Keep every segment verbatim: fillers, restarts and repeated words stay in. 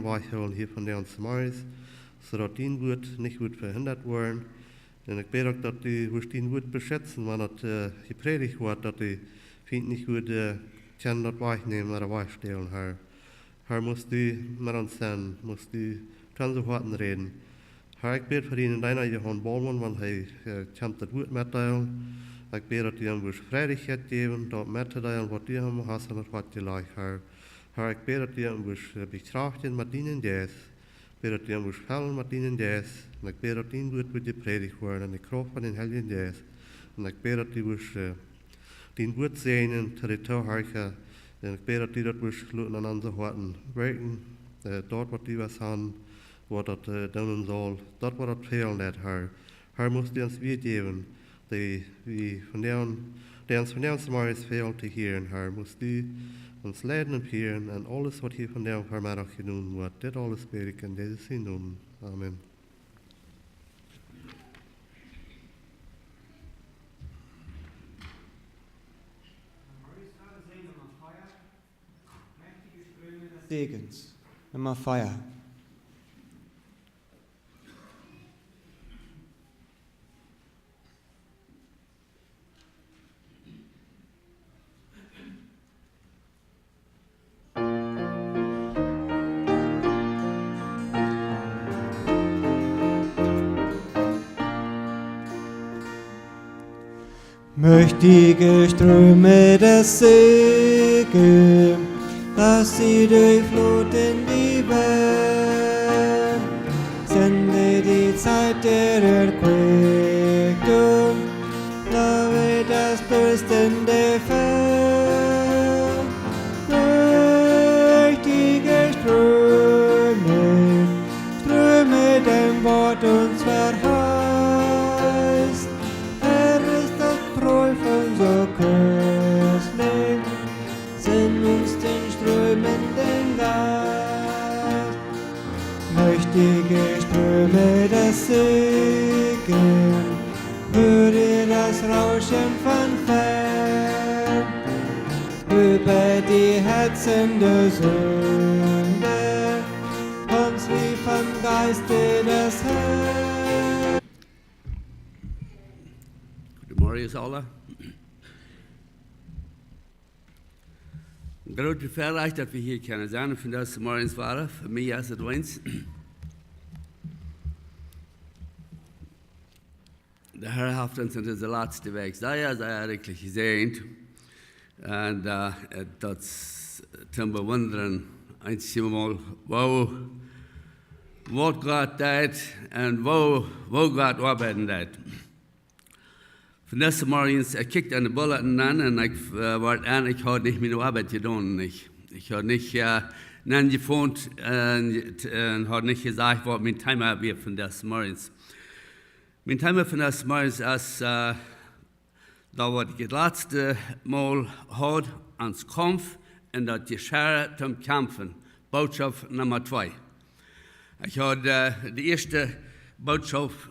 wajchhoolen hia von de ons Morjes, soo daut dien Wuat nich wudd vehindat woaren. Un ekj bäd uk, daut du wurscht dien Wuat beschitzen, wan daut, äh, jeprädicht woat, daut de Fient nich wudd, äh, kjennen daut wajchnämen ooda wajchstälen, Herr. Herr, must du met ons sennen, must du to onse Hoaten räden. Herr, ekj bäd fa dienen Deena Johan Baumann, wan hee, äh, kjemt daut Wuat metdeelen. Ekj bäd, daut du am wurscht Freiheit jäwen, daut mettodeelen, waut du am hast aun daut Hoat jelajcht, Herr. Herr, ekj bäd, daut du am wurscht, äh, bekjraftjen met dienen Jeist. Ekj bäd, daut du am wurscht fellen met dienen Jeist. Un ekj bäd, daut dien Wuat wudd jeprädicht woaren en de Krauft von dän Heiljen Jeist. Un ekj bäd, daut du wurscht, äh, dien Wuat säajnen to de Toohorcha. Un ekj bäd, daut du daut wurscht loten aun onse Hoaten werkjen, äh, daut waut du west han, waut daut, äh, doonen saul, daut waut daut fälen deit, Herr. Herr, must du ons Wuat jäwen, dee wie vondoag, dee ons vondoag zemorjes fält to hieren, Herr. Must du ons leiden un fieren en aules waut hia vondoag Vemeddach jedonen woat. Dit aules bäd ekj en Jesus sienen Nomen. Amen. Segens. Numma vea. Mächtige Ströme des Segens, dass sie durchfluten die Welt. Sende die Zeit der Erquickung, lave das dürstende Feld. Mächtige Ströme, Ströme, dein Wort uns verheißt. Herr, ist das Prüfen so köstlich, send uns den strömenden Geist. Mächtige Ströme des Segens, höre das Rauschen von fern. Über die Herzen der Sünde, uns wie vom Geiste des Herrn. Goodemorjen, aule. Een grootet Väarajcht, daut wie hia kjennen sennen. Ekj finj daut zemorjes wada, fa mie es et eent. De Herr haft ons en dise latste Wäakj sea, sea rikjlich jesäajent. Un, äh, daut es to bewundren, eensjemol, woo, waut Gott deit un woo, woo Gott oabeiden deit. Vondoag zemorjes, ekj kjikjt en de Bulletin nenn un ekj, äh, wort en, ekj haud nich miene Oabeit jedonen, nich. Ekj haud nich, äh, nenjefonn un, un haud nich jesajcht, waut mien Thema wia vondoag zemorjes. Mien Thema vondoag zemorjes es, äh, daut waut ekj daut latste Mol haud, ons Kaumf un daut Jescherr toom Kjamfen. Bootschoft Numma twee. Ekj haud, äh, de ieeschte Bootschoft,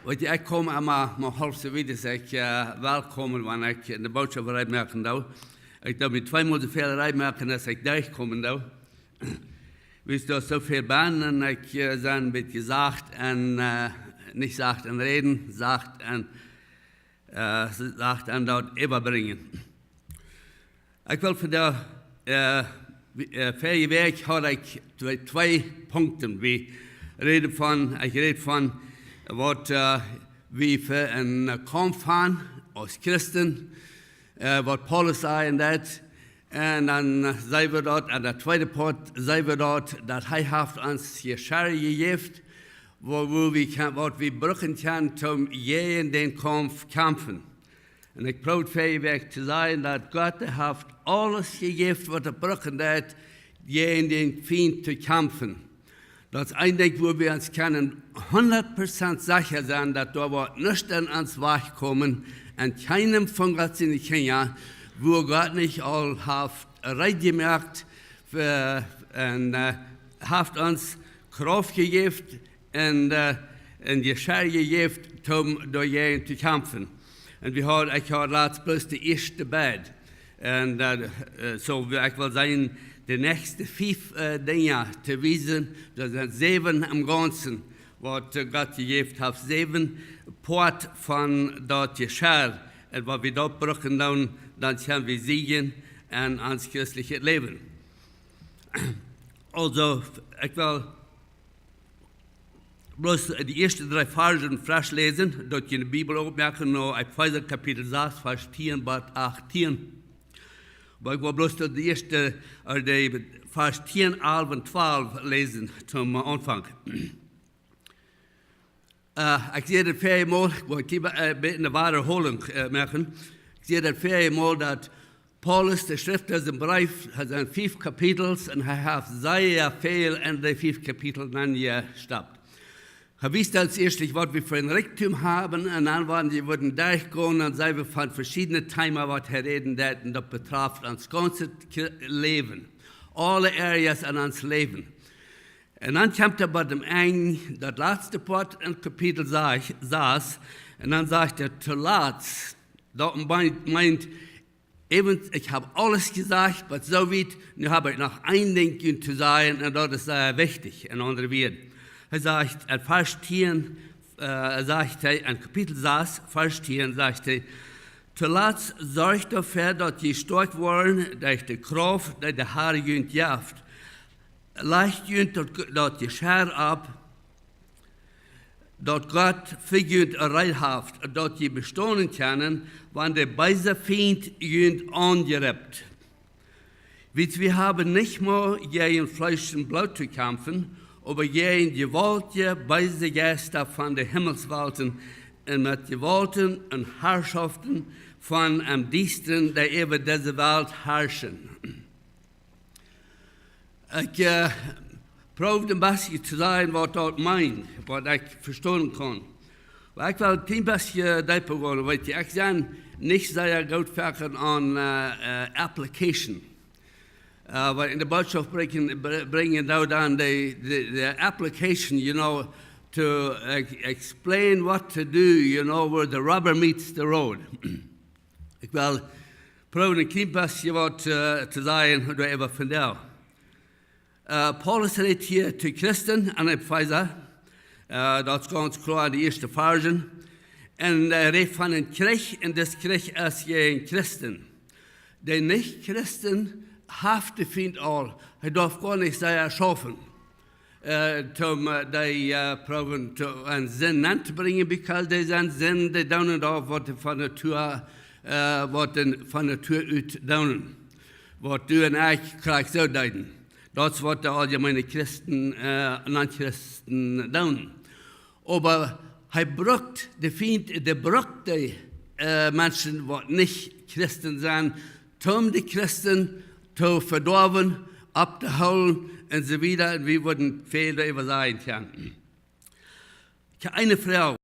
weet jie, ekj kom emma mau haulf soo wiet aus ekj, äh, well komen, wan ekj ne Bootschoft reed moaken doo. Ekj doo mie tweemol soo väl reed moaken aus ekj derchkomen doo. Wiels doa soo väl bie un ekj, äh, sie een bät sacht un, äh, nich sacht em Räden, sacht em, äh, sacht em daut äwabrinjen. Ekj well vondoag, äh, wie-, äh, väaje Wäakj haud ekj twee, twee Punkten. Wie räden von, ekj räd von waut, äh, wie fa een Kaumf han aus Christen, äh, waut Paulus säd en daut. Un dan, äh, see wie daut, en de tweede Poat, see wie daut, daut hee haft ons Jescherr jejäft, woo, woo wie kjenn-, waut wie brucken kjennen, toom jäajen dän Kaumf kjamfen. Un ekj proowd väaje Wäakj to sajen, daut Gott, dee haft aules jejäft, waut wie brucken, daut jäajen dän Fient to kjamfen. Daut es een Dinkj, wua wie ons kjennen hundat Prozent secha sennen, daut doa woat nuscht aun ons wajchkomen, aun kjeenem von Gott siene Kjinja, wua Gott nich aul haft reed jemoakt, äh, un, äh, haft ons Krauft jejäft un, äh, un Jescherr jejäft, toom doajäajen to kjamfen. Un wie haud, ekj haud latst bloos de ieeschte beid. Un, äh, äh, soo, ekj well sajen, de näakjste fief äh, Dinja to wiesen. Daut sent säwen em Gaunzen, waut äh, Gott jejäft haft. Säwen Poat von daut Jescherr. Un wan wie daut brucken, dan, dan kjenn wie siegen en ons christlichet Läwen. Also, ekj well bloos de ieeschte dree Varsch fresch läsen, daut jie de Bibel oppmoaken, no Efeesa Kapitel sas, Varsch tieen bat achtieen. Oba ekj well bloos daut de ieeschte, äh, de Varsch tieen, alf un twalf läsen, toom äh, Aunfank. Äh, ekj säd daut väaje Mol, ekj well hia äh, een bät eene Wadaholunk äh, moaken. Ekj säd daut väaje Mol, daut Paulus, de Schreft, disen Breef, haft sent fief Kapitels un hee haft sea väl en de fief Kapitels nenjestoppt. Hee wiest ons ieescht, waut wie fa een Rikjdom haben, un dan, wan wie wudden derchgonen, dan sent wie von veschiedne Themas, waut hee räden deed, un daut betraft ons gaunzet Kr-, Läwen. Aule Areas en ons Läwen. Un dan kjemt hee bie däm Enj, daut latste Poat en Kapitel sas, sas, un dan sajcht hee, tolatst, daut meent, meent, äwent, ekj hab aules jesajcht, oba soo wiet, nu hab ekj noch een Dinkj to sajen, un daut es sea wichtich, en aundre Wieed. Hee sajcht, en Varsch tieen, äh, sajcht hee, en Kapitel sas, Varsch tieen, sajcht hee, tolatst sorcht doafäa, daut jie stoakj woaren derch de Krauft, dee de Har junt jeft. Lajcht junt daut, daut Jescherr opp, daut Gott fa junt reed haft, daut jie bestonen kjennen, wan de beese Fient junt aunjript. Wiels wie haben nich mau jäajen Fleesch un Bloot to kjamfen, oba jäajen jewaultje, beese Jeista von de Himmelswelten un met Jewaulten un Harschoften von em Diestren, dee äwa dise Welt harschen. Ekj äh, proowd een bät to sajen, waut daut meent, waut ekj vestonen kunn. Oba ekj well een kjlien bät deepa gonen, weetst, ekj sie nich sea goot foaken aun äh, äh, application. Äh, oba en de Botschaft brinjen, br-, brinjen doa dan de, de, de application, you know, to ex-, explain what to do, you know, where the rubber meets the road. Ekj well proowen een kjlien bät waut äh, to sajen doaräwa vondoag. Äh, Paulus rät hia to Christen en Efeesa, äh, daut es gaunz kloa en de ieeschte Varschen. Un hee rät von een Kjrich, un dis Kjrich es jäajen Christen. De Nich-Christen haft de Fient aul, hee darf goanich sea schaufen. Äh, toom äh, dee äh, proowen to, en Sind nenn to brinjen, because dee sent Sind, dee doonen daut, waut dee von Natua, äh, waut dee von Natua ut doonen. Waut du un ekj krakjt soo deeden. Daut es, waut de auljemene Christen, äh, Nonchristen doonen. Oba hee brukt, de Fient, dee brukt dee äh, Menschen, waut nich Christen sent, toom de Christen to vedoawen, opptohoolen un soo wieda. Un wie wudden väl doaräwa sajen kjennen. Ekj hab eene Froag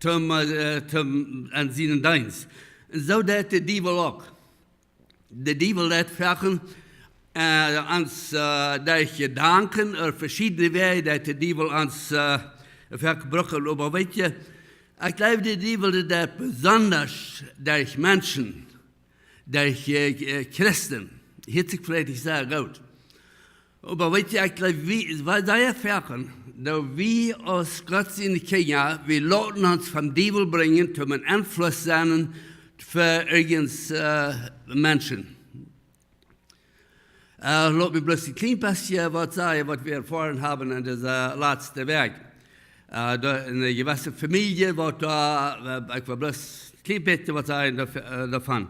toom, äh, toom, aun sienen Deenst. Un soo deit de Diewel uk. De Diewel deit foaken äh, ons äh, derch Jedanken ooda veschiedne Wäaj, daut de Diewel ons äh, foaken brukt. Oba weetst, ekj jleew, de Diewel deit daut besonda derch Menschen, derch äh, äh, Christen. Hieet sikj veleicht nich sea goot. Oba weetst, ekj jleew, wie, wie sent foaken, daut wie aus Gott siene Kjinja, wie loten ons vom Diewel brinjen, toom een Enfluss sennen fa irjent äh, Menschen. Äh, lot mie bloos een kjlien bät waut sajen, waut wie erfoaren haben en dise latste Wäakj. Äh, doa en eene jewesse Famielje, waut doa, äh, ekj well bloos een kjlien bät waut sajen doa-, äh, doavon.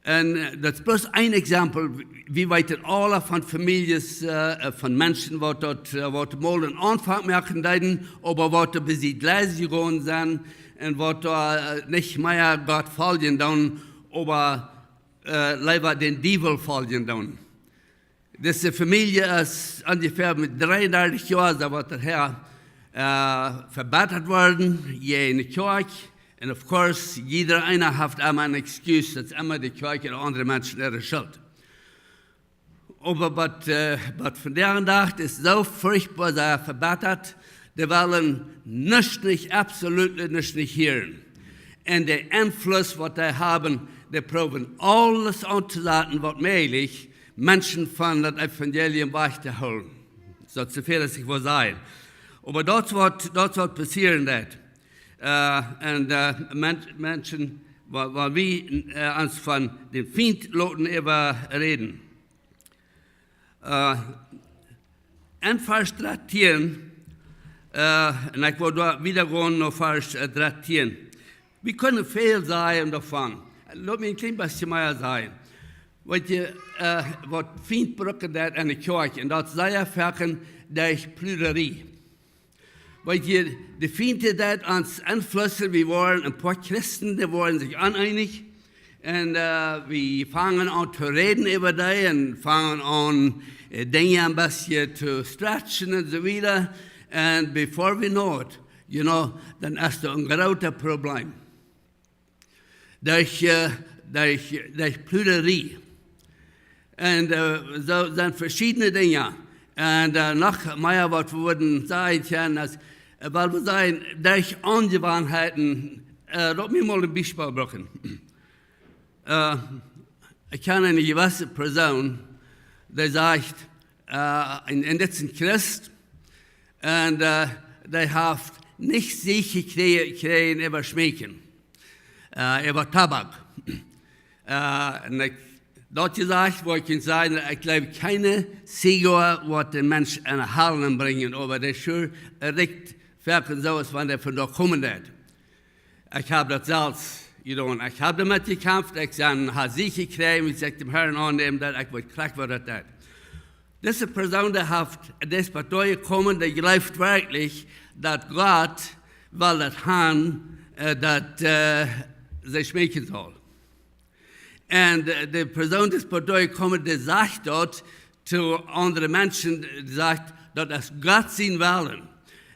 Un äh, daut es bloos een Exempel. Wie weeten aule von Famieljes, äh, äh, von Menschen, waut daut, äh, waut mol een Aunfank moaken deeden, oba waut doa besied leis jegonen sent un waut doa äh, nich mea Gott foljen doonen, oba äh, leewa dän Diewel foljen doonen. Dise Famielje es onjefäa met dreeundartich Joa, soo waut doa häa, äh, vebittat worden, jäajen de Kjoakj. Un of course, jieda eena haft emma een Excuse, daut es emma de Kjoakj un aundre Menschen äare Schult. Oba waut, äh, waut vondoag dän Dach es soo furchtboa sea vebittat, dee wellen nuscht nich, absolut nuscht nich hieren. Un de Enfluss, waut dee haben, dee proowen aules auntosaten, waut mäajlich, Menschen von daut Evangelium wajchtohoolen. Daut es soo väl aus ekj well sajen. Oba daut woat, daut woat passieren, daut. Äh, un, äh, Men-, Menschen, wa-, wa wie, äh, ons von dän Fient loten äwaräden. Äh, en Varsch dartieen, äh, un ekj well doa wieda gonen no Varsch, äh, dartieen. Wie kjennen väl sajen doavon. Lot mie een kjlien bät mea sajen. Weetst, äh, waut Fient brukt daut en de Kjoakj, un daut es sea foaken derch Pluderie. Weetst, de Fient deit ons enflussen, wie woaren een poa Christen, dee woaren sikj oneenich. Un, äh, wie fangen aun to räden äwa dee un fangen aun, äh, Dinja een bät to stretchen un soo wieda. Un before we know it, you know, dan es doa een groot Problem. Derch, äh, derch, derch Pluderie. Un, äh, soo sent veschiedne Dinja. Un, äh, noch mea waut wie wudden sajen kjennen, aus, äh, waut wie sajen, derch Aunjewanheiten, äh, lot mie mol een Biespel brucken. Äh, ekj kjan eene jewesse Persoon, dee sajcht, äh, un, un dit es een Christ, un, äh, dee haft nich Siech jekjrä-, jekjräajen äwa Schmeekjen, äh, äwa Tobak. Äh, un ekj, daut jesajcht, woa ekj sajen, ekj jleew kjeene Zigoa woat dän Mensch enne Hal nenbrinjen, oba dee schuat, äh, rikjt foaken soo aus wan dee von doa komen deit. Ekj hab daut selfst jedonen. Ekj hab doamet jekjamft. Ekj sie, hab Siech jekjräajen, aus ekj dän Herrn aunnäm, daut ekj weet krakjt waut daut deit. Dise Persoon, dee haft, dee es bie doa jekomen, dee jleeft werkjlich, daut Gott well daut han, äh, daut, äh, see schmeekjen saul. Un, äh, de Persoon, dee es bie doa jekomen, dee sajcht daut to aundre Menschen, dee sajcht, daut es Gott sien Wellen.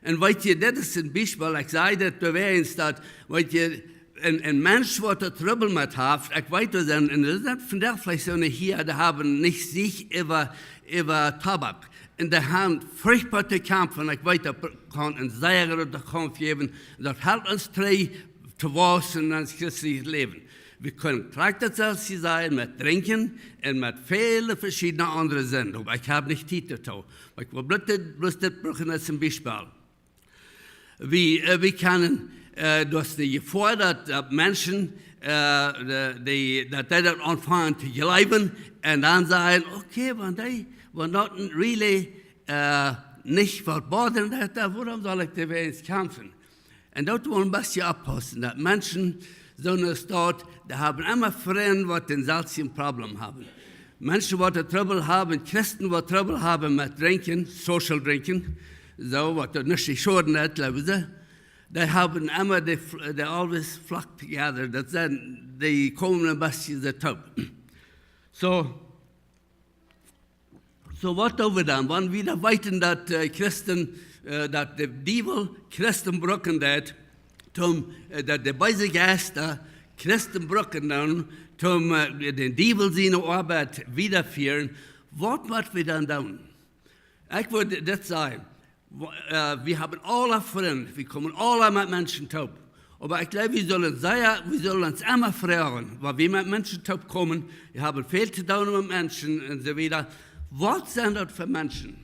Un weetst, dit es een Biespel, ekj saj daut doawäajen, daut, weetst, een, een Mensch waut doa Trubbel met haft, ekj weet, doa sent, un doa sent vondoag veleicht soone hia, dee haben nich Siech äwa, äwa Tobak. Un dee han forchtboa to kjamfen, ekj weet, daut kaun een sea grooten Kaumf jäwen, daut helt ons trigj to wausen en ons christeljet Läwen. Wie kjennen krakjt daut selfst sajen met Drinkjen un met väle veschiedne aundre Sinden. Oba ekj hab nich Tiet doatoo. Oba ekj well bloos dit, bloos dit brucken aus een Biespel. Wie, äh, wie kjennen, äh, daut es de Jefoa, daut, daut Menschen, äh, dee, dee, daut dee daut aunfangen to jleewen un dan sajen, okay, wan dee, wan daut really, äh, nich waut bothern deit, dan wuarom saul ekj doawäajen kjamfen? Un daut well wie een bät oppaussen, daut Menschen, soone Städ, dee haben emma Frind, waut dän selwjen Problem haben. Menschen, waut doa Trubbel haben, Christen, waut Trubbel haben met Drinkjen, social Drinkjen, soo, waut doa nich schoden deit, jleewen see. Dee haben emma, they, they always flock together. Daut sent, dee komen een bät soo toop. Soo, soo waut doo wie dan? Wan wie dan weeten, daut, äh, Christen, äh, daut de Diewel Christen brucken deit, toom, äh, daut de beese Jeista Christen brucken dan, toom, äh, dän Diewel siene Oabeit wiederfieren, waut mott wie dan doonen? Ekj wudd dit sajen. Wo-, äh, wie haben aule Frind, wie komen aule met Menschen toop. Oba ekj jleew, wie sellen sea, wie sellen ons emma froagen, wan wie met Menschen toop komen, wie haben väl to doonen met Menschen un soo wieda. Waut sent daut fa Menschen?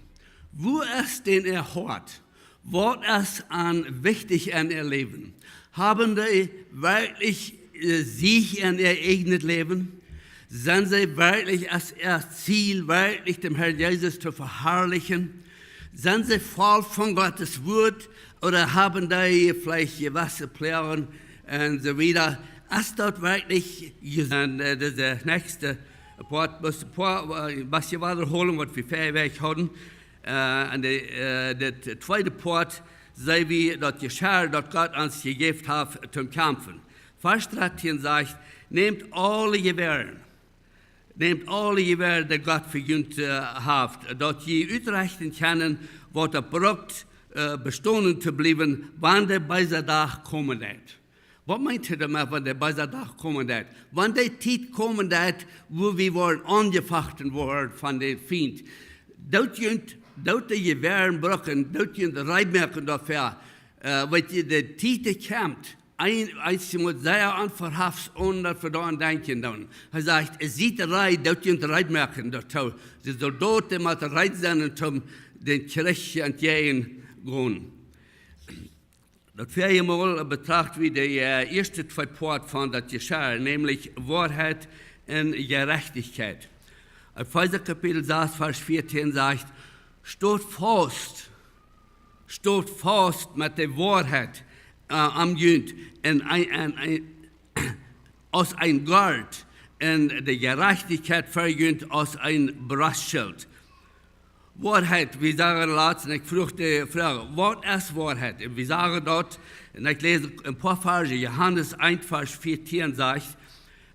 Woo es dän äa Hoat? Waut es an wichtich en äa Läwen? Haben dee werkjlich, äh, Siech en äa ieejnet Läwen? Sent see werkjlich aus äa Ziel, werkjlich dän Herrn Jesus to veharlichen? Sent see voll von Gottes Wuat ooda haben dee veleicht jewesse Ploagen un soo wieda? Es daut werkjlich jes-, un, äh, de, de näakjste Poat, bloos een poa, äh, waut wie wiedaholen, waut wie verje Wäakj hauden. Äh, un de, äh, daut tweede Poat, see wie daut Jeschier, daut Gott ons jejäft haft toom kjamfen. Varsch dartieen sajcht, nämt aule Jewäaren. Nämt aule Jewäaren, dee Gott fa junt, äh, haft, daut jie utrechten kjennen, waut et brukt, äh, bestonen to bliewen, wan de beese Dach komen deit. Waut meent hee doamet, wan de beese Dach komen deit? Wan dee Tiet komen deit, wua wie woaren aunjefochten woaren von dän Fient. Doot junt, doot de Jewäaren brucken, doot junt reed moaken doafäa. Äh, weetst, de Tiet, dee kjemt, een, eent mott sea onverhofft, onen daut wie doaraun denkjen doonen. Hee sajcht: "Siet reed, doot junt reed moaken doatoo." De Soldoten motten reed sennen, om dän Kjrich entjäajen to gonen. Daut vieede Mol betracht wie de, äh, ieeschte twee Poat von daut Jeschicht, nämlich Woarheit un Jerajchtichkjeit. Efeesa Kapitel sas, Varsch vieetieen sajcht: "Stot faust, stot faust met de Woarheit, äh, aun junt, un een, een, een, aus een Gort, un de Jerajchtichkjeit fa junt aus een Brostschilt." Woarheit, wie sagen latst, un ekj fruach de Froag: "Waut es Woarheit?" Un wie sagen daut, un ekj läs een poa Varsch, Johanes eent, Varsch vieetieen sajcht: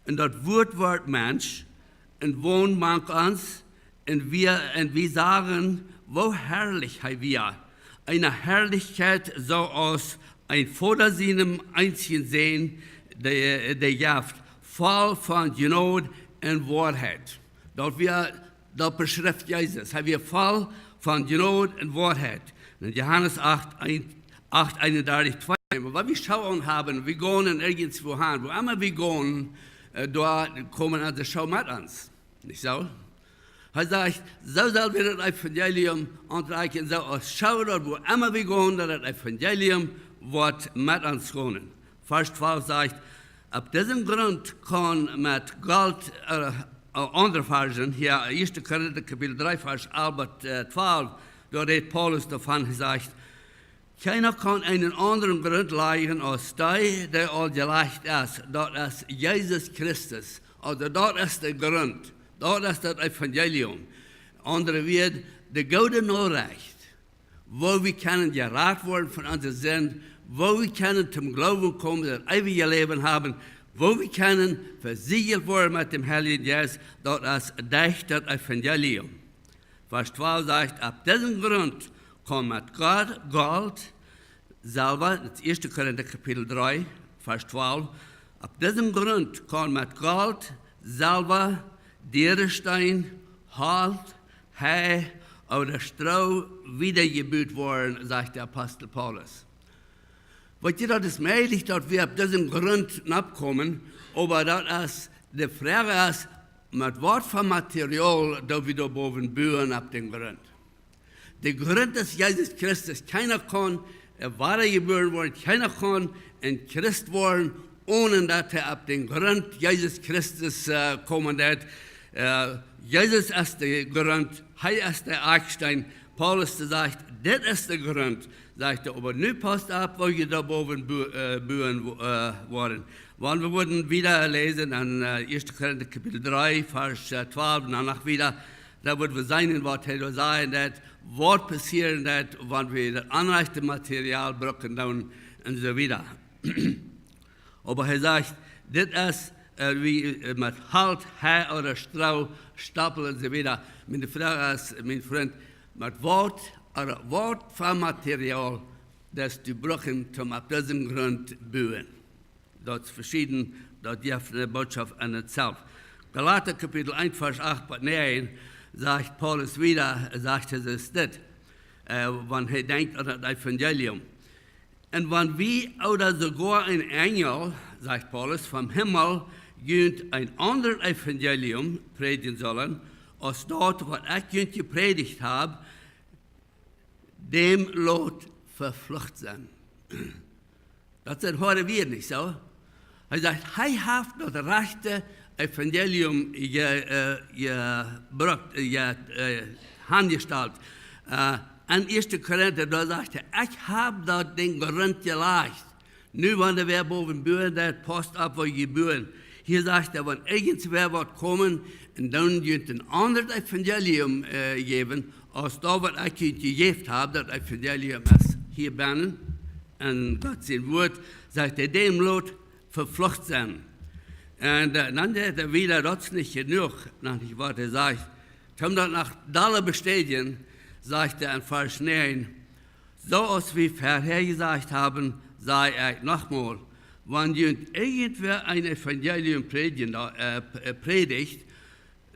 "Un daut Wuat wort Mensch un wond mank ons, un wie, un wie sagen, woo harlich hee wia. Eene Harlichkjeit soo aus een Voda sienem eensjen Sän, dee, dee jeft, voll von Jnod un Woarheit." Daut wia, daut beschrift Jesus. Hee wia voll von Jnod un Woarheit. En Johanes acht, eent, acht, eenundartich, twee. Oba waut wie Schoh aun haben, wie gonen irjentwua han, wua emma wie gonen, äh, doa komen onse Schoh met ons. Nich soo? Hee sajcht: "Soo sell wie daut Evangelium aunrakjen, soo aus Schoh, daut wua emma wie gonen, daut daut Evangelium woat met ons gonen." Varsch twalf sajcht: "Opp disen Grunt kaun met Golt", äh, äh, aundre Varschen, hia, ieeschte Korinta Kapitel dree, Varsch alf bat, äh, twalf, doa rät Paulus doavon, hee sajcht: "Kjeena kaun eenen aundren Grunt lajen aus dee, dee aul jelajcht es, daut es Jesus Christus." Aulsoo, daut es de Grunt, daut es daut Evangelium. Aundre Wieed, de goode Norecht, woo wie kjennen jerat woaren von onse Sind, woo wie kjennen toom Gloowen komen, daut eewje Läwen haben, woo wie kjennen vesieejelt woaren met däm Heiljen Jeist, daut es derch daut Evangelium. Varsch twalf sajcht: "Opp disen Grunt kaun met Gott, Golt, Selwa", daut ieeschte Korinta Kapitel dree, Varsch twalf: "Opp disen Grunt kaun met Golt, Selwa, Dierensteen, Holt, Hei ooda Stroo wiedajebut woaren", sajcht de Apostel Paulus. Weetst du, daut es mäajlich, daut wie opp disen Grunt nopp komen, oba daut es, de Froag es, met waut fa Material doo wie doa bowen buen opp dän Grunt? De Grunt es Jesus Christus. Kjeena kaun, äh, wadajebuaren woaren, kjeena kaun een Christ woaren, onen daut hee opp dän Grunt Jesus Christus, äh, komen deed. Äh, Jesus es de Grunt, hee es de Akjsteen. Paulus, dee sajcht: "Dit es de Grunt", sajcht hee, "oba nu pausst opp, woo jie doa bowen bu-, äh, buen, äh, woaren." Wan wie wudden wieda läsen en, äh, ieeschte Korinta Kapitel dree, Varsch, äh, twalf, un dan noch wieda, dan wudden wie seenen, waut hee doa sajen deed, waut passieren deed, wan wie daut aunrajchte Material brucken doonen un soo wieda. Oba hee sajcht, dit es, äh, wie, äh, met Holt, Hei ooda Stroo, Stopel un soo wieda. Miene Froag es, mien Frint, met waut, ooda waut fa Material deist du brucken, om opp disen Grunt buen? Daut es veschieden, daut jeft de Bootschoft aun sikj selfst. Galata Kapitel eent, Varsch acht bat näajen, sajcht Paulus wieda, sajcht hee dit, äh, wan hee denkjt aun daut Evangelium. "Un wan wie ooda soogoa een Enjel", sajcht Paulus, "vom Himmel junt een aundret Evangelium prädjen sullen, aus daut, waut ekj junt jeprädicht hab, däm lot veflucht sennen." Daut sent hoade Wieed, nich soo? Hee sajcht, hee haft daut rajchte Evangelium je-, äh, jebrukt, äh, je-, äh, aunjestalt. Äh, en ieeschte Korinta, doa sajcht hee: "Ekj hab daut Dinkj runt jelajcht." Nu, wan wäa bowen buen deit, pausst opp, woo jie buen. Hia sajcht hee, wan irjentwäa woat komen un dan junt een aundret Evangelium, äh, jäwen, aus daut, waut ekj junt jejäft hab, daut Evangelium es hia bennen. En Gott sien Wort, sajcht hee: "Däm lot veflucht sennen." Un, äh, dan sajcht hee wieda, daut es nich jenuach, noch nich, waut hee sajcht. Om daut noch dolla bestädjen, sajcht hee en Varsch näajen: "Soo aus wie verhäa jesajcht haben, saj ekj nochmol, wan junt irjentwäa een Evangelium prädjen, äh, p-, äh, prädicht,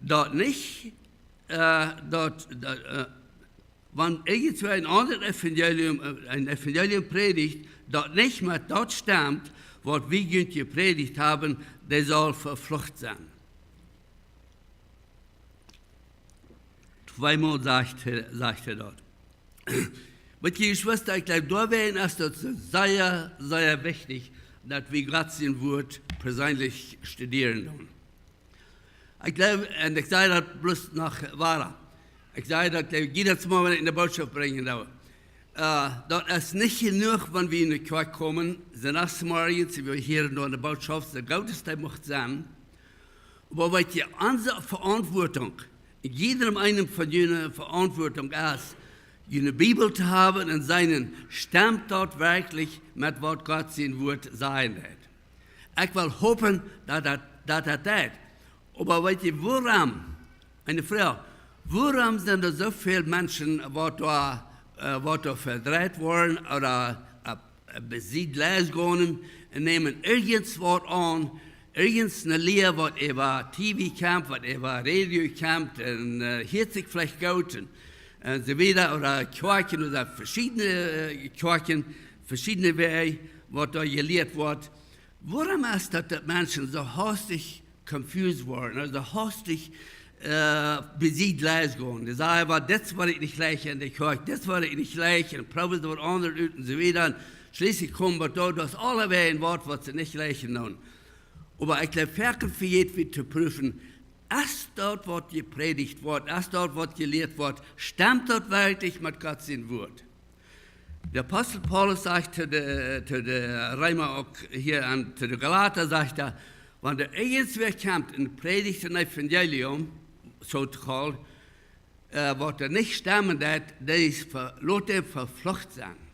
daut nich, äh, daut, daut, äh, Wan irjentwäa een aundret Evangelium, äh, een Evangelium prädicht, daut nich met daut stemt, waut wie junt jeprädicht haben, dee saul veflucht sennen. Tweemol sajcht hee, sajcht hee daut. Oba jie Jeschwista, ekj jleew, doawäajen es daut soo sea, sea wichtich, daut wie Gott sien Wort perseenlich studieren doonen. Ekj jleew, un ekj saj daut bloos noch wieda. Ekj saj daut, jleew ekj, jiedet Mol, wan ekj ne Bootschoft brinjen doo. Äh, daut es nich jenuach, wan wie enne Kjoakj komen, sent es morjens, wie hieren doa ne Bootschoft, soo goot aus dee mucht sennen. Oba weet jie, onse Veauntwuatunk, jiedrem eenem von junt Veauntwuatunk es, june Bibel to haben un seenen, stemt daut werkjlich met waut Gott sien Wort sajen deit? Ekj well hopen, daut daut, daut daut deit. Oba weet jie, wuarom, eene Froag, wuarom sent doa soo väl Menschen, waut doa, äh, waut doa vedreit woaren ooda, äh, besied leis gonen un nämen irjent waut aun, irjent ne Lia, waut äwa T V kjemt, waut äwa Radio kjemt, un, äh, hieet sikj veleicht goot, un, un soo wieda, ooda Kjoakjen, ooda veschiedne, äh, Kjoakjen, veschiedne Wäaj, waut doa jelieet woat. Wuarom es daut, daut Menschen soo hastich confused woaren, aulsoo hastich, äh, besied leis gonen? Dee sajen, oba dit woa ekj nich jlikjen enne Kjoakj, dit woa ekj nich jlikjen, un proowen see waut aundret ut un soo wieda. Un schlieslich komen waut doa, daut es aulawäajen waut, waut see nich jlikjen doonen. Oba ekj jleew, foaken vejäten wie to prüfen, es daut waut jeprädicht woat, es daut waut jelieet woat, stemt daut werkjlich met Gott sien Wort? De Apostel Paulus sajcht to de, to de Reema uk hia un to de Galata, sajcht hee, wan doa irjentwäa kjemt un prädicht een Evangelium, so to call, äh, waut doa nich stemmen deit, dee es ve-, lot dee veflucht sennen.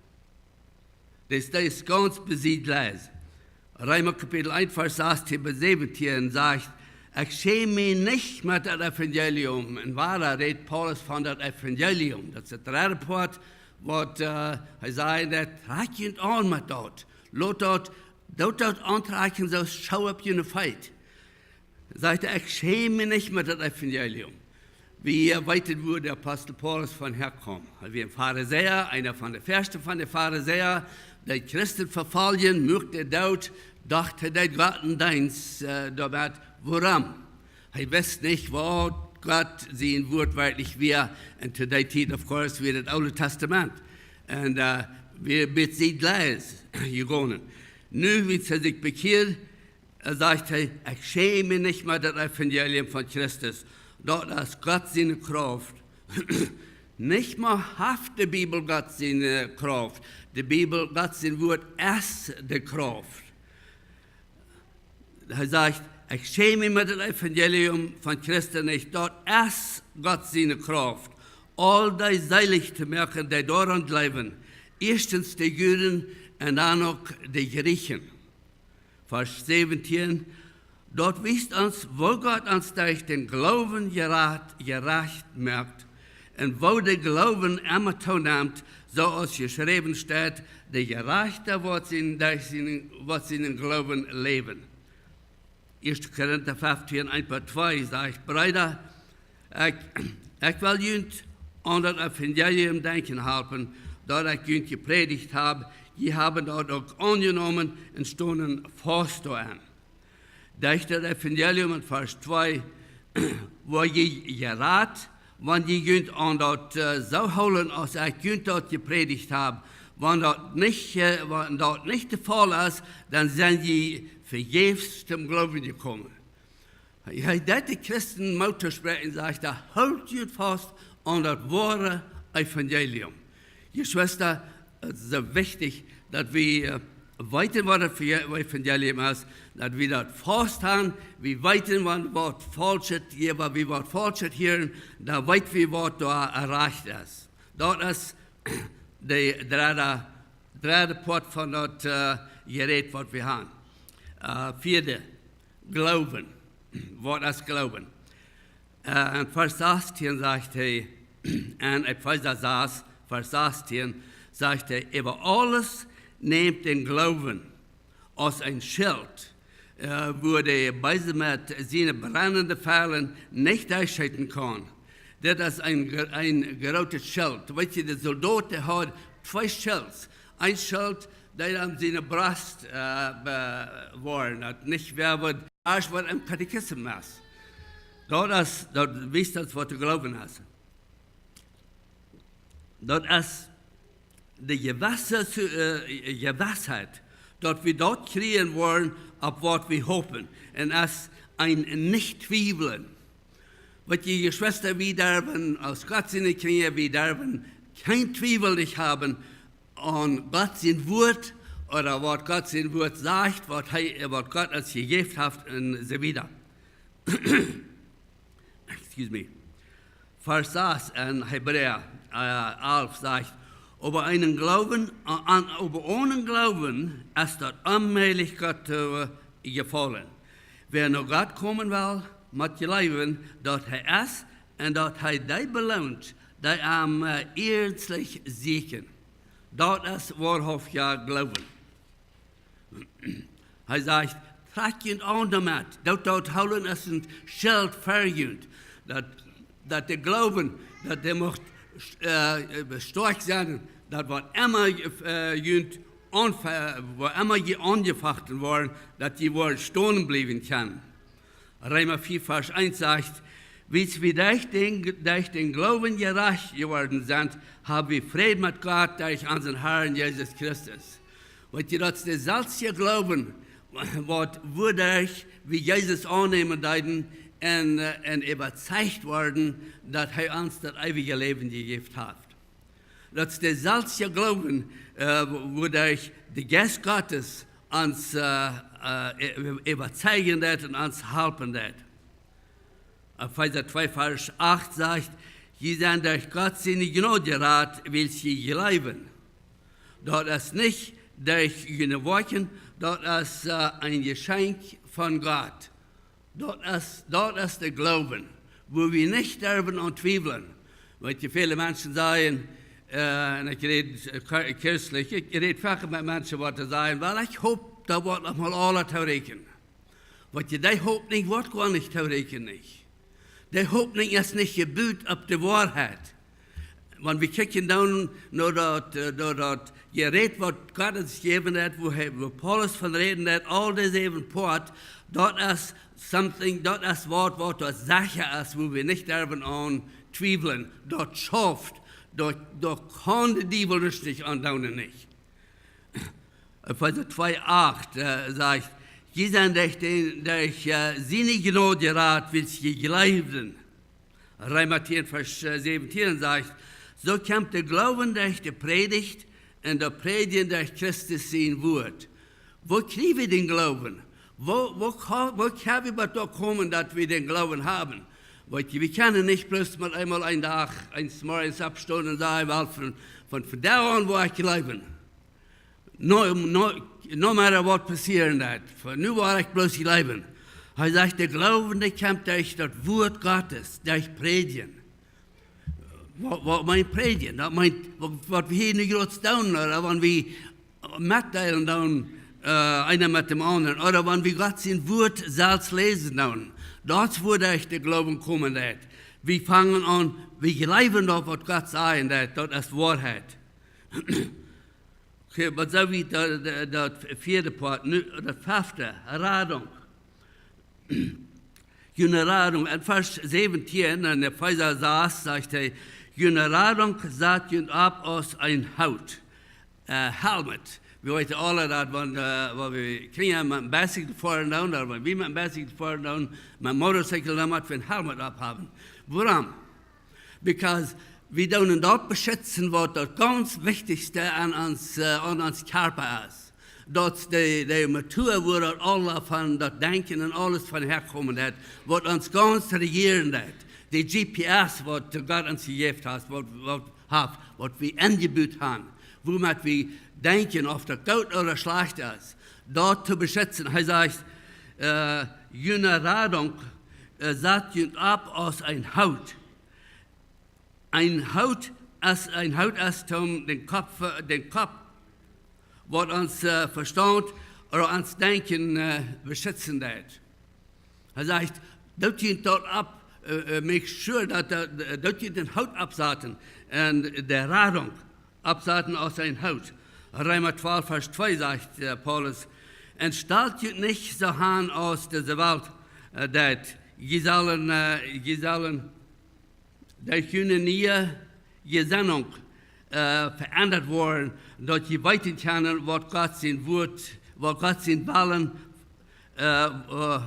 Dee es, dee es gaunz besied leis. Reema Kapitel eent, Varsch sastieen bat säwentieen sajcht: "Ekj schäm mie nich met daut Evangelium." Un wieda rät Paulus von daut Evangelium. Daut es daut dredde Poat, waut, äh, hee sajcht, daut, trakjt junt aun met daut. Lot daut, doot daut auntrakjen, soo show up june feet. Sajcht hee: "Ekj schäm mie nich met daut Evangelium." Wie, äh, weeten, wua de Apostel Paulus von häakjeem. Hee wia een Farisäa, eena von de ieeschte von de Farisäa, dee Christen vefoljen, muak dee doot, docht hee, dee deed Gott eenen Deenst, äh, doamet. Wuarom? Hee wist nich, waut Gott sien Wort werkjlich wia. Un to dee Tiet, of course, wia daut Oole Tastament. Un, äh, wia besied leis jegonen. Nu, wiels hee sikj bekjieed, äh, sajcht hee: "Ekj schäm mie nich met daut Evangelium von Christus. Daut es Gott siene Krauft." Nich mau haft de Bibel Gott siene Krauft. De Bibel, Gott sien Wort, es de Krauft. Hee sajcht: "Ekj schäm mie met daut Evangelium von Christus nich. Daut es Gott siene Krauft, aul dee seelich to moaken, dee doaraun jleewen. Ieeschtens de Juden un dan uk de Jrieechen." Varsch säwentieen: "Daut wiest ons, woo Gott ons derch dän Gloowen jerat-, jerajcht moakt, un woo de Gloowen emma toonemt, soo aus jeschräwen steit: De Jerajchta woat sien, derch sien, woat sienen Gloowen läwen." Ieeschte Korinta feftieen, eent bat twee sajcht: "Breeda, ekj, ekj well junt aun daut Evangelium denkjen halpen, daut ekj junt jeprädicht hab. Jie haben daut uk aunjenomen un stonen faust doaraun." Derch daut Evangelium, en Varsch twee, woa jie jerat, wan jie junt aun daut, äh, soo hoolen, aus ekj junt daut jeprädicht hab. Wan daut nich, äh, wan daut nich de Faul es, dan sent jie vejäfs toom Gloowen jekomen. Hee deit de Christen Moot toospräakjen, sajcht hee: "Hoolt junt faust aun daut woare Evangelium." Jeschwista, et es soo wichtich, daut wie, äh, weeten, waut daut fa een Evangelium es, daut wie daut faust haben, wie weeten, wan waut faulschet, hia, wan wie waut faulschet hieren, dan weet wie, waut doa rajcht es. Daut es de dredde, dredde Poat von daut, äh, Jerät, waut wie haben. Äh, vieede, Gloowen. Waut es Gloowen? Äh, en Varsch sastieen sajcht hee, en Efeesa sas, Varsch sastieen, sajcht hee: "Äwa aules nämt dän Gloowen aus een Schilt, äh, wua de Beesa met siene brennende Fiela nich derchscheeten kaun. Dit es een, gr- een grootet Schilt. Weet jie, de Soldoten hauden twee Schilts. Een Schilt, dee aun siene Brost äh, be- woaren, daut nich wäa wudd, aus waut em Katechismus es. Daut es, daut wiest ons, waut de Gloowen es. Daut es de gewesse, äh, Gewissheit, daut wie daut kjrieen woaren, opp waut wie hopen. Un es een Nich-Twiewlen. Weet jie, Jeschwista, wie derwen, aus Gott siene Kjinja, wie derwen kjeen Twiewel nich haben aun Gott sien Wuat, ooda waut Gott sien Wuat sajcht, waut hee, waut Gott ons jejäft haft un soo wieda. Excuse me. Varsch sas en Hebräa äh, alf sajcht: "Oba eenen Gloowen, äh, aun, oba onen Gloowen es daut onmäajlich, Gott to äh, jefaulen. Wäa no Gott komen well, mott jleewen, daut hee es, un daut hee dee beloont, dee am äh, iernstlich sieekjen." Daut es woarhauftja Gloowen. Hee sajcht: "Trakjt junt aun doamet, daut, daut hoolen es een Schilt fa junt." Daut, daut de Gloowen, daut dee mucht äh, stoakj sennen, daut waut emma äh, junt aunfe- waut emma jie aunjefochten woaren, daut jie woaren stonen bliewen kjennen. Reema vea Varsch eent sajcht: "Wiels wie derch dän, derch dän Gloowen jerajcht jeworden sent, hab wie Fräd met Gott derch onsen Harn Jesus Christus." Weet jie, daut es de selwje Gloowen, waut wuaderch wie Jesus aunnämen deeden un, äh, un äwazeicht worden, daut hee ons daut eewje Läwen jejäft haft. Daut es de selwje Gloowen, äh, wuaderch de Jeist Gottes ons äh, äh, äwa- äwazeijen deit un ons halpen deit. Efeesa twee Varsch acht sajcht: "Jie sent derch Gott siene Jnod jerat, wiels jie jleewen. Daut es nich derch june Woakjen, daut es äh, een Jeschenkj von Gott." Daut es, daut es de Gloowen, wua wie nich derwen aun twiewlen. Weet jie, väle Menschen sajen, äh, un ekj räd äh, kr- christlich, ekj räd foaken met Menschen, waut sajen: "Well, ekj hop, daut woat noch mol aules toorieekjen." Weet jie, dee Hopninj woat goanich toorieekjen, nich. Dee Hopninj es nich jebut opp de Woarheit. Wan wie kjikjen dan no daut, äh, no daut Jerät, waut Gott ons jejäft haft, wua hee, wua Paulus von räden deed, aul dee säwen Poat, daut es something, daut es waut, waut doa secha es, wua wie nich derwen aun twiewlen. Daut schauft, daut, daut kaun de Diewel nuscht nich aundoonen, nich. Efeesa twee acht äh, sajcht: "Jie sent derch dän, derch äh, siene Jnod jerat, wiels jie jleewden." Reema tieen Varsch äh, säwentieen sajcht: "Soo kjemt de Gloowen derch de Prädicht un daut Prädjen derch Christus sien Wuat." Woo kjrie wie dän Gloowen? Woo, woo, ka- woo kjenn wie bat doa komen, daut wie dän Gloowen haben? Weet jie, wie kjennen nich bloos met eemol een Dach, eens morjens oppstonen un sajen: "Well, von, von vondoag aun woa ekj jleewen. No, no, no matter waut passieren deit, von nu woa ekj bloos jleewen." Hee sajcht, de Gloowen, dee kjemt derch daut Wuat Gottes, derch Prädjen. Waut, waut meent Prädjen? Daut meent, waut, waut wie hia nu jrods doonen, ooda wan wie metdeelen doonen, äh, eena met dän aundren, ooda wan wie Gott sien Wuat selfst läsen doonen. Daut es, wua derch de Gloowen komen deit. Wie fangen aun, wie jleewen daut, waut Gott sajen deit, daut es Woarheit. Okay, oba soo wiet daut, daut, daut vieede Poat, nu, daut fefte, Radunk. June Radunk, en Varsch säwentieen, en Efeesa sas, sajcht hee: "June Radunk sat junt opp aus een Hoot." Äh, Helmet. Wie weeten aule daut, wan, äh, wan wie Kjinja met een Bicycle foaren doonen, ooda wan wie met een Bicycle foaren doonen, met een Motorcycle, dan mott wie een Helmet opphaben. Wuarom? Because wie doonen daut beschitzen, waut daut gaunz wichtichste aun ons, äh, aun ons Kjarpa es. Daut de, de Natua, wua daut aula von daut Denkjen un aules von häakomen deit, waut ons gaunz rejieren deit. De G P S, waut Gott ons jejäft haft, waut, waut haft, waut wie enjebut haben, wuamet wie denkjen, auf daut goot ooda schlajcht es, daut to beschitzen. Hee sajcht, äh, "June Radunk, äh, sat junt opp aus een Hoot." Een Hoot es, een Hoot es toom dän Kopp, äh, dän Kopp, waut ons, äh, Vestaunt ooda ons Denkjen, äh, beschitzen deit. Hee sajcht, doot junt daut opp, äh, äh, make sure daut, daut, daut jie dän Hoot oppsaten un de Radunk oppsaten aus een Hoot. Reema twalf, Varsch twee sajcht, äh, Paulus: "Un stalt junt nich soo aun aus dise Welt, äh, deit. Jie sellen, äh, jie sellen derch june niee Jesennunk, äh, veendat woaren, daut jie weeten kjennen, waut Gott sien Wort, waut Gott sien Wellen, äh, äh,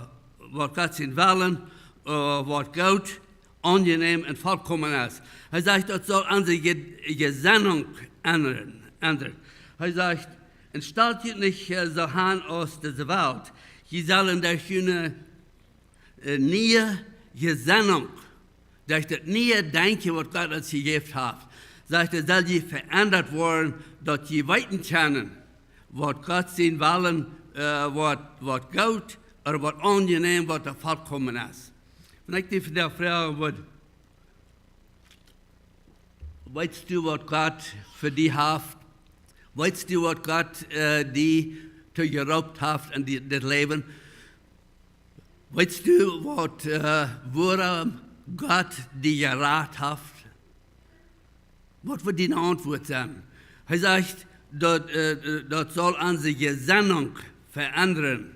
waut Gott sien Wellen, äh, waut goot, aunjenäm un volkomen es." Hee sajcht, daut saul aun de Je-, Jesennunk endren, endren. Hee sajcht: "Un stalt junt nich, äh, soo aun aus dise Welt. Jie sellen derch june, äh, niee Jesennunk, derch daut niee Denkjen, waut Gott ons jejäft haft, sajcht hee, sell jie veendat woaren, daut jie weeten kjennen, waut Gott sien Wellen, äh, waut, waut goot, ooda waut aunjenäm, waut doa volkomen es." Wan ekj die vondoag froagen wudd: Weetst du, waut Gott fa die haft? Weetst du, waut Gott, äh, die too jeroopt haft en die, dit Läwen? Weetst du, waut, äh, wuarom Gott die jerat haft? Waut woat diene Auntwuat sennen? Hee sajcht, daut, äh, daut saul aun de Jesennunk veendren,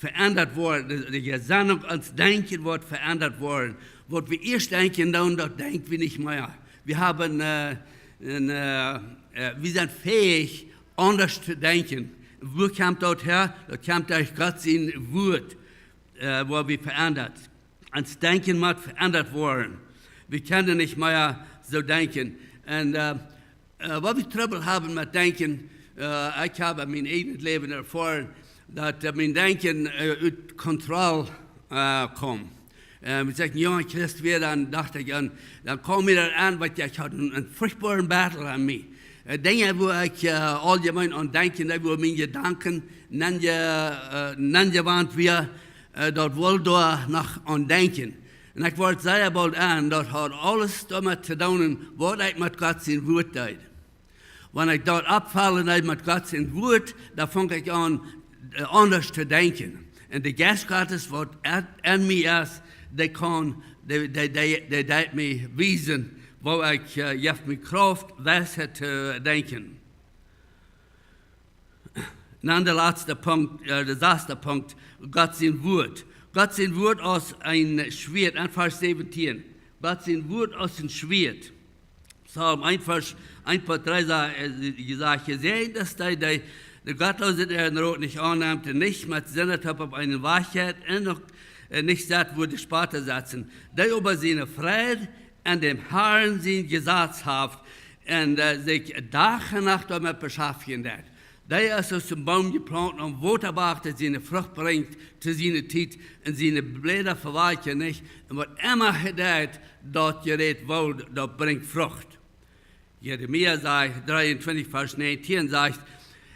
veendat woaren. De, de Jesennunk, ons Denkjen woat veendat woaren. Waut wie ieescht denkjen doonen, daut denkj wie nich mea. Wie haben, äh, een, äh, äh, wie sent fäich, aundasch to denkjen. Wua kjemt daut häa? Daut kjemt derch Gott sien Wort, äh, woa wie veendat. Ons Denkjen mott veendat woaren. Wie kjennen nich mea soo denkjen. Un, äh, äh, waut wie Trubbel haben met Denkjen, äh, ekj hab en mien eejnet Läwen erfoaren, daut, äh, mien Denkjen, äh, ut Kontroll, äh, kjeem. Äh, aus ekj een junga Christ wia, dan docht ekj aun, dan kjeem mie daut aun, waut ekj haud een, een fruchtboaren Battle aun mie. Äh, Dinja, wua ekj, äh, auljemeen aun denkjen, dee wua miene Jedanken nenje-, äh, nenjewant wia, äh, daut wull doa noch aun denkjen. Un ekj wort sea boolt aun, daut haud aules doamet to doonen, waut ekj met Gott sien Wort deed. Wan ekj doa oppfaulen deed met Gott sien Wort, dan funk ekj aun, äh, aundasch to denkjen. Un de Jeist Gottes, waut en, en mie es, dee kaun, dee, dee, dee, dee deit mie wiesen, woo ekj, äh, jeft mie Krauft, Weisheit to denkjen. Un dan de latste Punkt, äh, de sasste Punkt, Gott sien Wort. Gott sien Wort aus een Schwieet, en Varsch säwentieen. Gott sien Wort aus een Schwieet. Psalm eent, Varsch eent bat dree sa-, äh, jesajcht: "Jesäajent es dee, dee de Gottloose äaren Rot nich aunnemt un nich met Sinda toop opp eenen Wajch jeit un uk, äh, nich sett, wua de Spotta setzen. Dee oba siene Freid en däm Harn sien Jesaz haft un, äh, sikj Dach un Nacht doamet beschaftjen deit. Dee es aus een Boom jeplaunt aum Wota, waut siene Frucht brinjt to siene Tiet, un siene Bläda vewalkjen nich, un waut emma hee deit, daut jerät woll, daut brinjt Frucht." Jeremia sajcht, dreeuntwintich, Varsch näajentieen sajcht: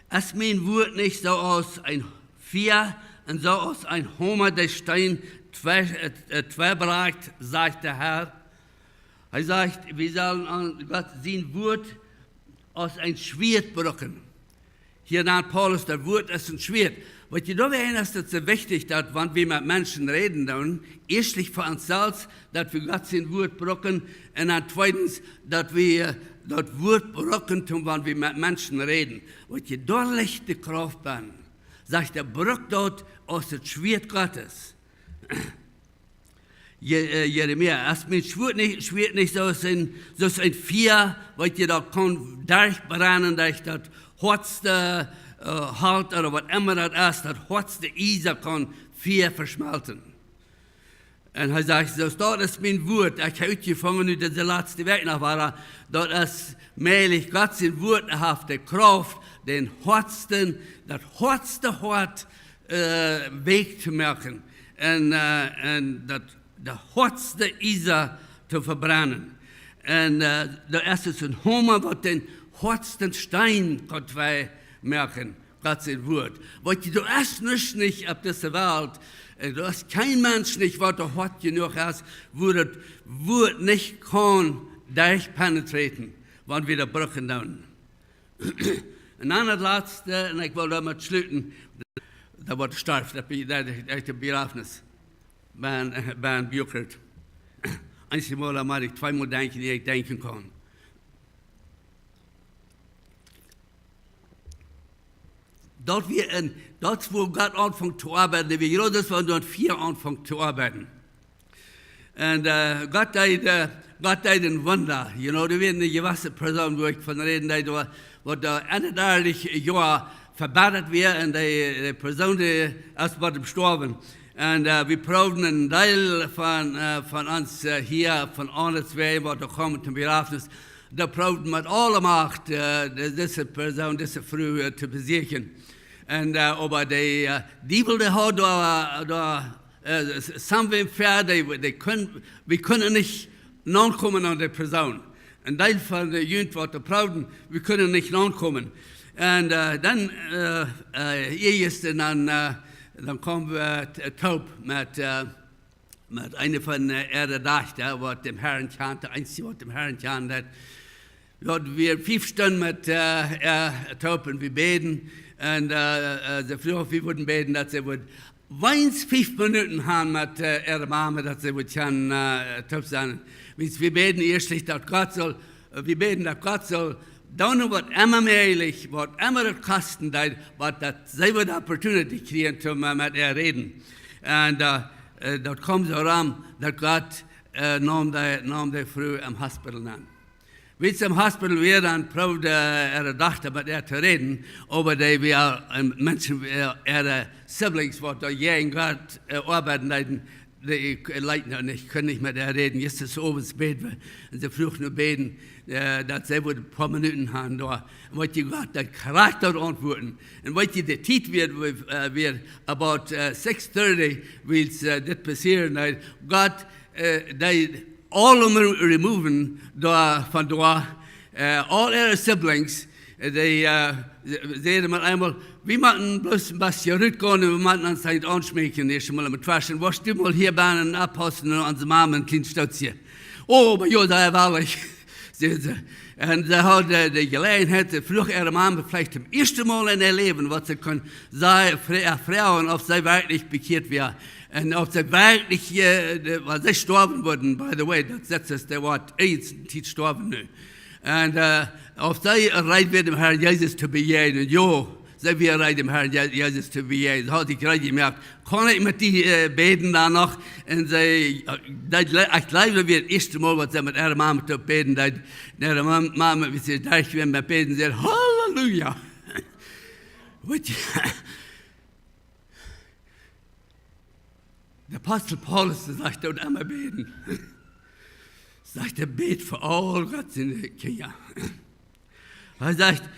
"Es mien Wort nich soo aus een Fia un soo aus een Homa, dee Steen twee, äh, äh, tweibrakjt, sajcht de Herr?" Hee sajcht, wie sellen aun Gott sien Wort aus een Schwieet brucken. Hia nant Paulus daut Wort aus een Schwieet. Weetst du, doawäajen es daut soo wichtich, daut wan wie met Menschen räden, dan ieeschtlich fa ons selfst, daut wie Gott sien Wort brucken, un dan tweedens, daut wie daut Wort brucken, toom wan wie met Menschen räden. Weetst du, doa licht de Krauft bie. Sajcht hee, bruck daut aus daut Schwieet Gottes. Je-, äh, Jeremia, es mien Schwieet nich, Schwieet nich soo aus een, soo aus een Fia, waut jie doa kaun derchbrennen, daut daut hoatste, äh, Holt ooda waut emma daut es, daut hoatste Iesa kaun Fia veschmelten. Un hee sajcht, soo aus daut es mien Wort, ekj hab utjefungen nu dise latste Wäakj noch wada, daut es mäajlich, Gott sien Wort haft de Krauft, dän hoatsten, daut hoatste Hoat, äh, weekj to moaken. Un, äh, un daut, daut hoatste Iesa to vebrennen. Un, äh, daut es aus een Homa, waut dän hoatsten Steen kaun twee moaken. Gott sien Wort. Weetst du, doa es nuscht nich opp dise Welt, äh, doa es kjeen Mensch nich, waut doa hoat jenuach es, wua daut Wort nich kaun derchpenetreren, wan wie daut brucken doonen. Un dan daut latste, un ekj well doamet schluten, daut woat de Stoaw, daut, daut, daut es de Bejrafnis. Bie, bie Bukert. Eenjemol mott ekj tweemol denkjen, ea ekj denkjen kaun. Daut wia een, daut es wua Gott aunfunk to oabeiden, wia groot, daut wia daut Fia aunfunk to oabeiden. Un, äh, Gott deed, äh, Gott deed een Wunda. You know, doa wia eene jewesse Persoon, wua ekj von räden deed, waut, waut doa eenendartich Joa vebettat wia un dee, dee Persoon, dee es bie am jestorwen. Un, äh, wie proowden een Deel von, äh, von ons, äh, hia, von ons twee, waut doa kjeemen toom Bejrafnis, doa proowden met aule Macht, äh, de-, dise Persoon, dise Fru, äh, to besieekjen. Un, äh, oba de, äh, Diewel, dee haud doa, doa, äh, s-, somewhere, dee, dee kunn, wie kunnen nich nokomen aun dee Persoon. Een Deel von de Jugend, waut doa proowden, wie kunnen nich nokomen. Un, äh, dan, äh, äh, ea jistren dan, äh, dan kjeemen wie, äh, t-, toop met, äh, met eene von, äh, äare Dajchta, waut dän Harn kjant, de eensje, waut dän Harn kjant, daut, daut wie fief Stunden met, äh, äa toop un wie bäden. Un, äh, äh, see fruach, wie wudden bäden, daut see wudd weens fief Minuten haben met, äh, äare Mama, daut see wudd kjennen, äh, toop sennen. Wiels wie bäden ieeschtlich, daut Gott saul, äh, wie bäden, daut Gott saul doonen, waut emma mäajlich, waut emma daut kosten deed, oba daut see wudd opportunity kjrieen, om, äh, met äa räden. Un, äh, äh, daut kjeem soo rom, daut Gott, äh, neem dee, neem dee Fru em Hospital aun. Wiels see em Hospital wia, dan proowd, äh, äare Dochta met äa to räden, oba dee wia, äh, Menschen, äh, äare Siblings, waut doa jäajen Gott, äh, oabeiden deeden, dee, ekj, äh, leet noch nich, kunn nich met äa räden. Jistren Owent bäd wie, un see fruach no bäden, äh, daut see wudd een poa Minuten haben doa. Un weet jie, Gott deed krakjt daut auntwuaden. Un weet jie, de Tiet wia, äh, wia about, äh, six thirty, wiels, äh, dit passieed. Un Gott, äh, deed aule re-, removen doa von doa, äh, aul äare Siblings, äh, dee, äh, säden met eemol, wie motten bloos een bät rutgonen un wie motten ons nich aunschmeekjen, ieescht mol met Trash. Un woascht du mol hia bennen oppaussen un onse Mama een kjlien Stootje? Oh, oba jo, daut well ekj, säd see. Un see haud, äh, de Jeläajenheit, see fruach äare Mama veleicht toom ieeschten Mol en äa Läwen, waut see kunn, see fro-, äh, froagen, auf see werkjlich bekjieet wia. Un auf see werkjlich, äh, de, wiels see storwen wudden, by the way, daut sent see, dee woat eenje Tiet storwen nu. Un, äh, auf see reed wia, däm Harn Jesus to bejäajnen. Jo, see wia reed, däm Harn Je-, Jesus to bejäajnen. Haud ekj reed jemoakt. Kunn ekj met die, äh, bäden dan noch? Un see, äh, daut jle-, ekj jleew, daut wia daut ieeschte Mol, waut see met äare Mama to bäden deed. Äare Mam-, Mama, wiels see doa wia met bäden, säd: "Halleluja." Weet jie, de Apostel Paulus, dee sajcht, doot emma bäden. Sajcht hee: "Bät fa aul Gott siene Kjinja." Hee sajcht: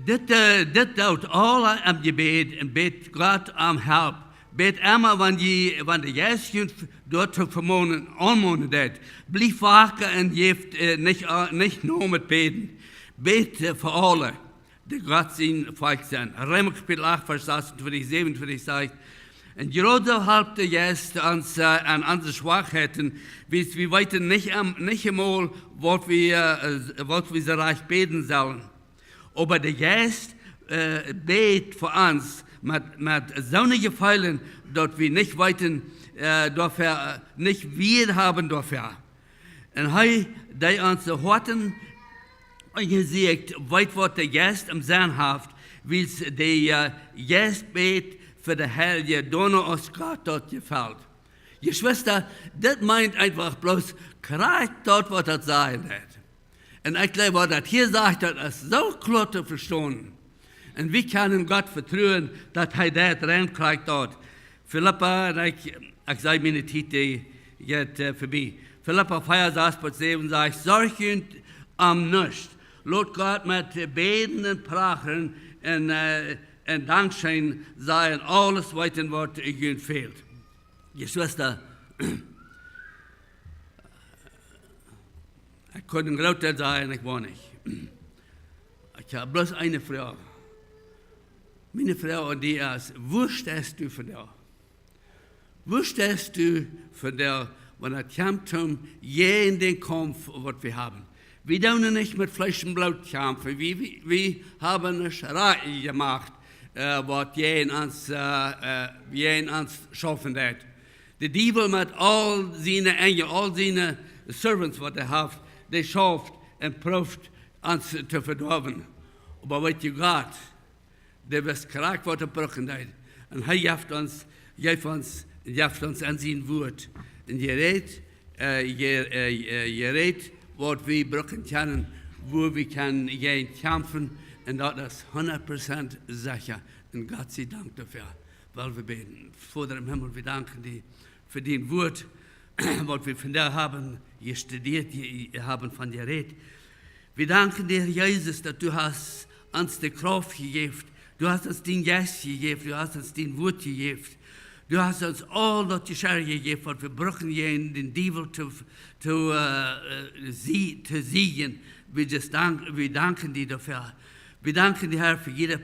"Dit, äh, dit doot aula em Jebäd un bät Gott om Help. Bät emma, wan jie, wan de Jeist junt doatoo vemonen, aunmonen deit. Blieft waka un jeft, äh, nich, äh, nich no met bäden. Bät, äh, fa aule, dee Gott sien Volkj sent." Reema Kapitel acht, Varsch sasuntwintich, säwenuntwintich sajcht: "Un jrod halpt de Jeist ons, äh, aun onse Schwakheiten, wiels wie weeten nich, ähm, nich emol, waut wie, äh, waut wie soo rajcht bäden sellen. Oba de Jeist, äh, bät fa ons met, met soone Jefeelen, daut wie nich weeten, äh, doafäa, äh, nich Wieed haben doafäa." Un hee, dee onse Hoaten unjasieekjt, weet, waut de Jeist em Senn haft, wiels de, äh, Jeist bät fa de Heilje, doano aus Gott daut jefelt. Jeschwista, dit meent eefach bloos krakjt daut, waut daut sajen deit. Un ekj jleew, waut daut hia sajcht, daut es soo kloa to vestonen. Un wie kjennen Gott vetruen, daut hee daut rein krakjt deit. Filippa, un ekj, ekj saj, miene Tiet, dee jeit, äh, verbie. Filippa vea, sas bat säwen sajcht: "Sorjt junt om nuscht. Lot Gott met bäden un prachren un, äh, un Dankscheen sajen, aules weeten, waut junt fält." Jeschwista, ekj kunn een grootet sajen, ekj weet nich. Ekj hab bloos eene Froag. Miene Froag aun die es: Wua steist du vondoag? Wua steist du vondoag, wan et kjemt om jäajen dän Kaumf, waut wie haben? Wie doonen nich met Fleesch un Bloot kjamfen. Wie, wie, wie haben nuscht rajcht jemoakt, äh, waut jäajen ons, äh, äh, jäajen ons schaufen deit. De Diewel met aul siene Enjel, aul siene servants, waut hee haft, dee schauft un prooft ons to vedoawen. Oba weet jie, Gott, dee weet krakjt, waut hee brucken deit. Un hee jeft ons, jeft ons, jeft ons en sien Wuat. Un hee rät, äh, hee, äh, äh, hee rät, waut wie brucken kjennen, wua wie kjennen jäajen kjamfen. Un daut es hundat Prozent secha. Un Gott sie Dank doafäa. Well wie bäden. Voda em Himmel, wie danken die fa dien Wuat, waut wie vondoag haben jestudieet, je-, haben von jerät. Wie danken die, Jesus, daut du hast ons de Krauft jejäft. Du hast ons dien Jeist jejäft. Du hast ons dien Wuat jejäft. Du hast ons aul daut Jeschirr jejäft, waut wie brucken, jäajen dän Diewel to, to, äh, äh, sie-, to siegen. Wie just dank-, wie danken die doafäa. Wie danken die, Herr, fa jiede